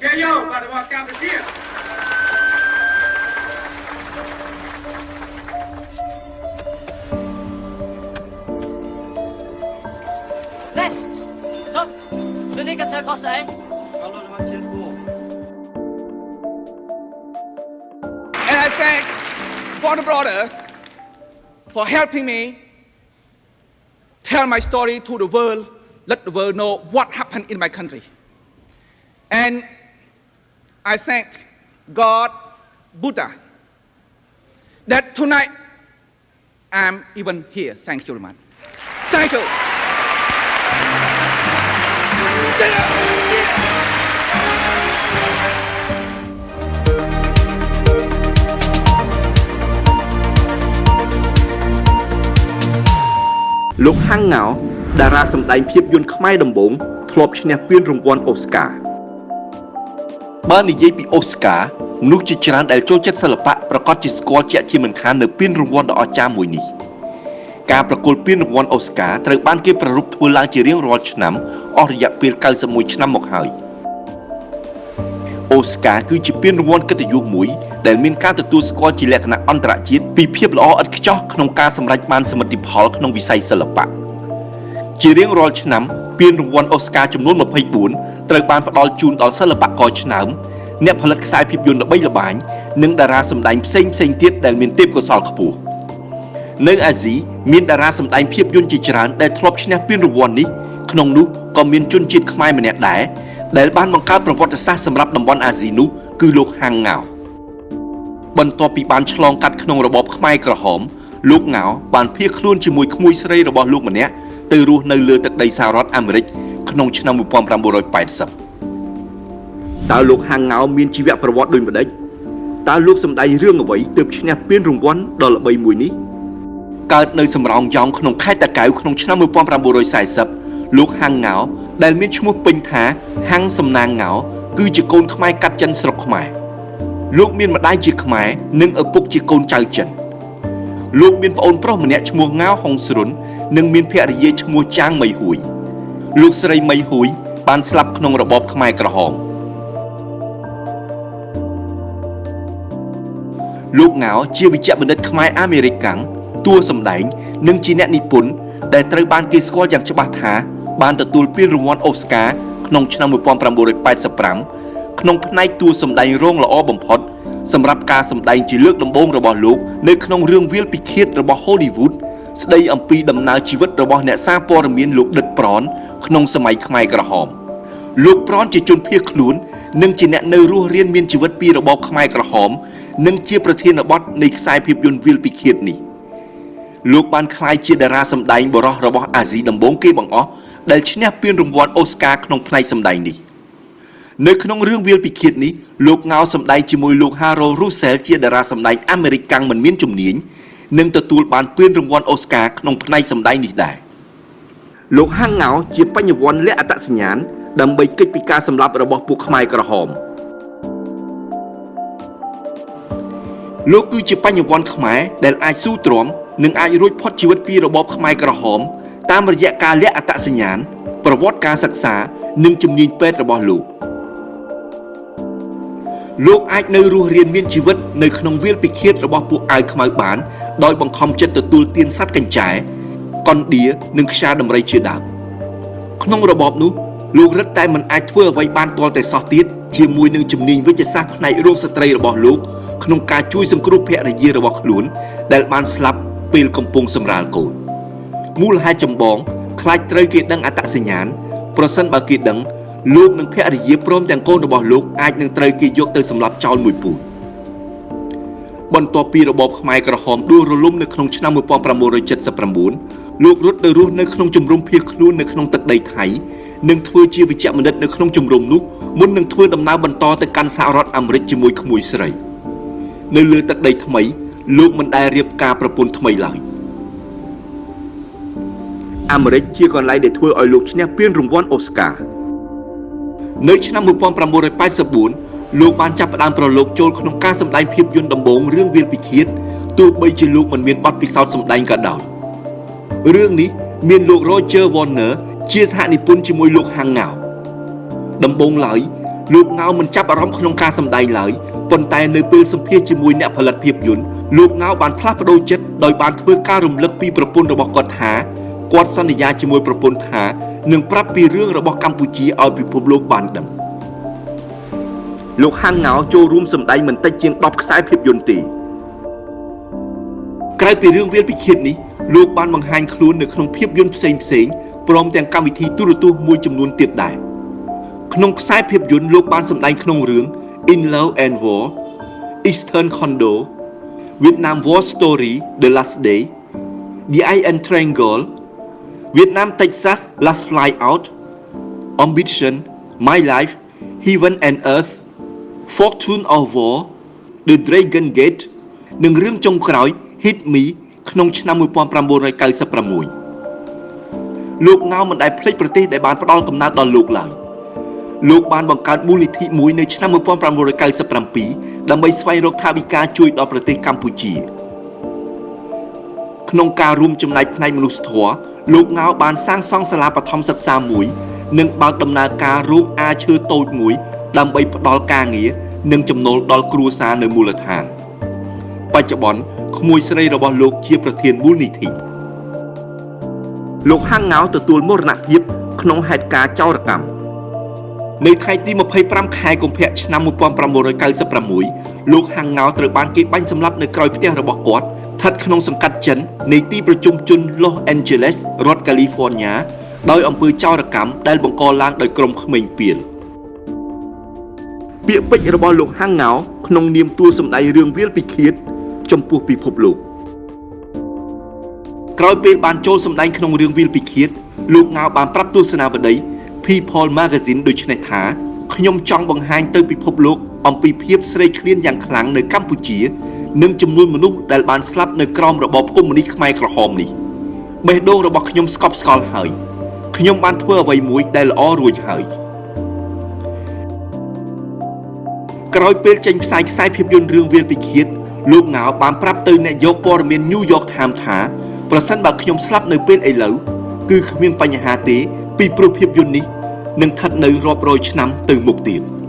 ជយោបាទរបស់កម្ពុជា ណែសុតនេះក៏ធ្វើខុសស្អី ក៏លោកមកជឿគួ And I thank Warner Brother for helping me tell my story to the world, let the world know what happened in my country. And I thank God, Buddha, that tonight I'm even here. Thank you very much. Thank you. លោកហាំងងោតារាសម្ដែងភាពយន្តខ្មែរដំបូងធ្លាប់ឈ្នះពានរង្វាន់អូស្កាបើនិយាយពីអូស្កាមនុស្សជាច្រើនដែលចូលចិត្តសិល្បៈប្រកាសជាស្គាល់ជាក់ជាមិនខាននៅពានរង្វាន់ដ៏អស្ចារ្យមួយនេះការប្រគល់ពានរង្វាន់អូស្កាត្រូវបានគេប្រារព្ធធ្វើឡើងជារៀងរាល់ឆ្នាំអស់រយៈពេល91ឆ្នាំមកហើយអូស្កាគឺជាពានរង្វាន់កិត្តិយសមួយដែលមានការទទួលស្គាល់ជាលក្ខណៈអន្តរជាតិពីភាពល្អឥតខ្ចោះក្នុងការសម្រេចបានសមិទ្ធផលក្នុងវិស័យសិល្បៈជារៀងរាល់ឆ្នាំពានរង្វាន់អូស្កាចំនួន24ត្រូវបានផ្ដល់ជូនដល់សិល្បករឆ្នើមអ្នកផលិតខ្សែភាពយន្តល្បីល្បាញនិងតារាសម្ដែងផ្សេងៗទៀតដែលមានទេពកោសល្យខ្ពស់នៅអាស៊ីមានតារាសម្ដែងភាពយន្តជាច្រើនដែលធ្លាប់ឈ្នះពានរង្វាន់នេះក្នុងនោះក៏មានជនជាតិខ្មែរម្នាក់ដែរដែលបានបង្កើតប្រវត្តិសាស្ត្រសម្រាប់តំបន់អាស៊ីនោះគឺលោកហាងង៉ាវបន្ទាប់ពីបានឆ្លងកាត់ក្នុងរបបខ្មែរក្រហមលោកង៉ាវបានភៀសខ្លួនជាមួយក្មួយស្រីរបស់លោកម្នាក់ទៅរស់នៅលើទឹកដីសហរដ្ឋអាមេរិកក្នុងឆ្នាំ1980តើលោកហាងង៉ាវមានជីវប្រវត្តិដូចម្តេចតើលោកសម្ដែងរឿងអ្វីទើបឈ្នះពានរង្វាន់ដ៏ល្បីមួយនេះកើតនៅសំរោងយ៉ងក្នុងខេត្តតាកែវក្នុងឆ្នាំ1940លោកហាងង៉ាវដែលមានឈ្មោះពេញថាហាងសំណាងង៉ាវគឺជាកូនខ្មែរកាត់ចិនស្រុកខ្មែរលោកមានម្ដាយជាខ្មែរនិងឪពុកជាកូនចៅចិនលោកមានប្អូនប្រុសម្នាក់ឈ្មោះង៉ាវហុងស្រុននិងមានភរិយាឈ្មោះចាងមីហ៊ួយលោកស្រីមីហ៊ួយបានស្លាប់ក្នុងរបបខ្មែរក្រហមលោកង៉ាវជាវិជ្ជបណ្ឌិតខ្មែរអាមេរិកាំងតួសម្ដែងនិងជាអ្នកនិពន្ធដែលត្រូវបានគេស្គាល់យ៉ាងច្បាស់ថាបានទទួលពានរង្វាន់អូស្កាក្នុងឆ្នាំ1985ក្នុងផ្នែកតួសម្ដែងរងល្អបំផុតសម្រាប់ការសម្ដែងជាលើកដំបូងរបស់លោកនៅក្នុងរឿងវាលពិឃាតរបស់ Hollywood ស្ដីអំពីដំណើរជីវិតរបស់អ្នកសារព័ត៌មានលោកដិតប្រនក្នុងសម័យខ្មែរក្រហមលោកប្រនជាជនភៀសខ្លួននិងជាអ្នកនៅរស់រានមានជីវិតពីរបបខ្មែរក្រហមនិងជាប្រធានបទនៃខ្សែភាពយន្តវាលពិឃាតនេះលោកបានក្លាយជាតារាសម្ដែងបុរសរបស់អាស៊ីដំបូងគេបង្អស់ដែលឈ្នះពានរង្វាន់អូស្កាក្នុងផ្នែកសម្ដែងនេះនៅក្នុងរឿងវាលពិឃាតនេះលោកង៉ាវសម្ដែងជាមួយលោក Harold Russell ជាតារាសម្ដែងអាមេរិកាំងមិនមានជំនាញនិងទទួលបានពានរង្វាន់អូស្កាក្នុងផ្នែកសម្ដែងនេះដែរលោកហាងង៉ាវជាបញ្ញវន្តលាក់អត្តសញ្ញាណដើម្បីគេចពីការសម្លាប់របស់ពួកខ្មែរក្រហមលោកគឺជាបញ្ញវន្តខ្មែរដែលអាចស៊ូទ្រាំនិងអាចរួចផុតជីវិតពីរបបខ្មែរក្រហមតាមរយៈការលាក់អត្តសញ្ញាណប្រវត្តិការសិក្សានិងជំនាញពេទ្យរបស់លោកលោកអាចនៅរស់រានមានជីវិតនៅក្នុងវាលពិឃាតរបស់ពួកអាវខ្មៅបានដោយបង្ខំចិត្តទទួលទានសត្វកញ្ចែកុនឌៀនិងខ្យាដំរីជាដើមក្នុងរបបនោះលោករឹតតែមិនអាចធ្វើអ្វីបានទាល់តែសោះទៀតជាមួយនឹងជំនាញវិទ្យាសាស្ត្រផ្នែករោគស្ត្រីរបស់លោកក្នុងការជួយសង្គ្រោះភរិយារបស់ខ្លួនដែលបានស្លាប់ពេលកំពុងសម្រាលកូនមូលហេតុចម្បងខ្លាចត្រូវគេដឹងអត្តសញ្ញាណប្រសិនបើគេដឹងលោកនិងភរិយាព្រមទាំងកូនរបស់លោកអាចនឹងត្រូវគេយកទៅសម្លាប់ចោលមួយពូជបន្ទាប់ពីរបបខ្មែរក្រហមដួលរលំនៅក្នុងឆ្នាំ1979លោករត់ទៅរស់នៅក្នុងជំរំភៀសខ្លួននៅក្នុងទឹកដីថៃនិងធ្វើជាវិជ្ជបណ្ឌិតនៅក្នុងជំរំនោះមុននឹងធ្វើដំណើរបន្តទៅកាន់សហរដ្ឋអាមេរិកជាមួយក្មួយស្រីនៅលើទឹកដីថ្មីលោកមិនដែលរៀបការប្រពន្ធថ្មីឡើយអាមេរិកជាកន្លែងដែលធ្វើឲ្យលោកឈ្នះពានរង្វាន់អូស្កានៅឆ្នាំ1984លោកបានចាប់ផ្ដើមប្រឡូកចូលក្នុងការសម្ដែងភាពយន្តដំបូងរឿងវាលពិឃាតទោះបីជាលោកមិនមានបទពិសោធន៍សម្ដែងក៏ដោយរឿងនេះមានលោក Roger Warner ជាសហនិពន្ធជាមួយលោកហាងង៉ាវដំបូងឡើយ លោកង៉ាវមិនចាប់អារម្មណ៍ក្នុងការសម្ដែងឡើយប៉ុន្តែនៅពេលសម្ភាសជាមួយអ្នកផលិតភាពយន្តលោកង៉ាវបានផ្លាស់ប្ដូរចិត្តដោយបានធ្វើការរំលឹកពីប្រពន្ធរបស់គាត់ថាគាត់សន្យាជាមួយប្រពន្ធថានឹងប្រាប់ពីរឿងរបស់កម្ពុជាឲ្យពិភពលោកបានដឹងលោកហាងង៉ាវចូលរួមសម្ដែងមិនតិចជាង10ខ្សែភាពយន្តទេក្រៅពីរឿងវាលពិឃាតនេះលោកបានបង្ហាញខ្លួននៅក្នុងភាពយន្តផ្សេងផ្សេងៗព្រមទាំងកម្មវិធីទូរទស្សន៍មួយចំនួនទៀតដែរក្នុងខ្សែភាពយន្តលោកបានសម្ដែងក្នុងរឿង In Love and War, Eastern Condor, Vietnam War Story: The Last Day, The Iron Triangle, Vietnam Texas Last Flight Out, Ambition, My Life, Heaven and Earth, Fortune of War, The Dragon Gate និងរឿងចុងក្រោយ Hit Me ក្នុងឆ្នាំ1996លោកង៉ាវមិនដែលភ្លេចប្រទេសដែលបានផ្ដល់កំណើតដល់លោកឡើយលោកបានបង្កើតមូលនិធិមួយនៅឆ្នាំ1997ដើម្បីស្វែងរកថវិកាជួយដល់ប្រទេសកម្ពុជា ក្នុងការរួមចំណែកផ្នែកមនុស្សធម៌លោកង៉ាវបានសាងសង់សាលាបឋមសិក្សាមួយនិងបើកដំណើរការរោងអារឈើតូចមួយដើម្បីផ្ដល់ការងារនិងចំណូលដល់គ្រួសារនៅមូលដ្ឋាន បច្ចុប្បន្នក្មួយស្រីរបស់លោកជាប្រធានមូលនិធិលោកហាងង៉ាវទទួលមរណភាពក្នុងហេតុការណ៍ចោរកម្មនៅថ្ងៃទី25ខែកុម្ភៈឆ្នាំ1996លោកហាងង៉ាវត្រូវបានគេបាញ់សម្លាប់នៅក្រោយផ្ទះរបស់គាត់ស្ថិតក្នុងសង្កាត់ចិននៃទីប្រជុំជន Los Angeles រដ្ឋកាលីហ្វ័រញ៉ាដោយអំពើចោរកម្មដែលបង្កឡើងដោយក្រុមក្មេងពាលពាក្យពេចន៍របស់លោកហាងង៉ាវក្នុងនាមតួសម្ដែងរឿងវាលពិឃាតចំពោះពិភពលោកក្រោយពេលបានចូលសម្ដែងក្នុងរឿងវាលពិឃាតលោកង៉ាវបានប្រាប់ទស្សនាវដ្តី People Magazine ដូចនេះថាខ្ញុំចង់បង្ហាញទៅពិភពលោកអំពីភាពស្រេកឃ្លានយ៉ាងខ្លាំងនៅកម្ពុជា និងចំនួនមនុស្សដែលបានស្លាប់នៅក្រោមរបបកុម្មុយនីសខ្មែរក្រហមនេះបេះដូងរបស់ខ្ញុំស្កប់ស្កល់ហើយខ្ញុំបានធ្វើអ្វីមួយដែលល្អរួចហើយក្រោយពេលចេញផ្សាយខ្សែភាពយន្តរឿងវាលពិឃាតលោកង៉ាវបានប្រាប់ទៅអ្នកយកព័ត៌មាន New York Times ថាប្រសិនបើខ្ញុំស្លាប់នៅពេលឥឡូវគឺគ្មានបញ្ហាទេពីព្រោះភាពយន្តនេះនឹងស្ថិតនៅរាប់រយឆ្នាំទៅមុខទៀត។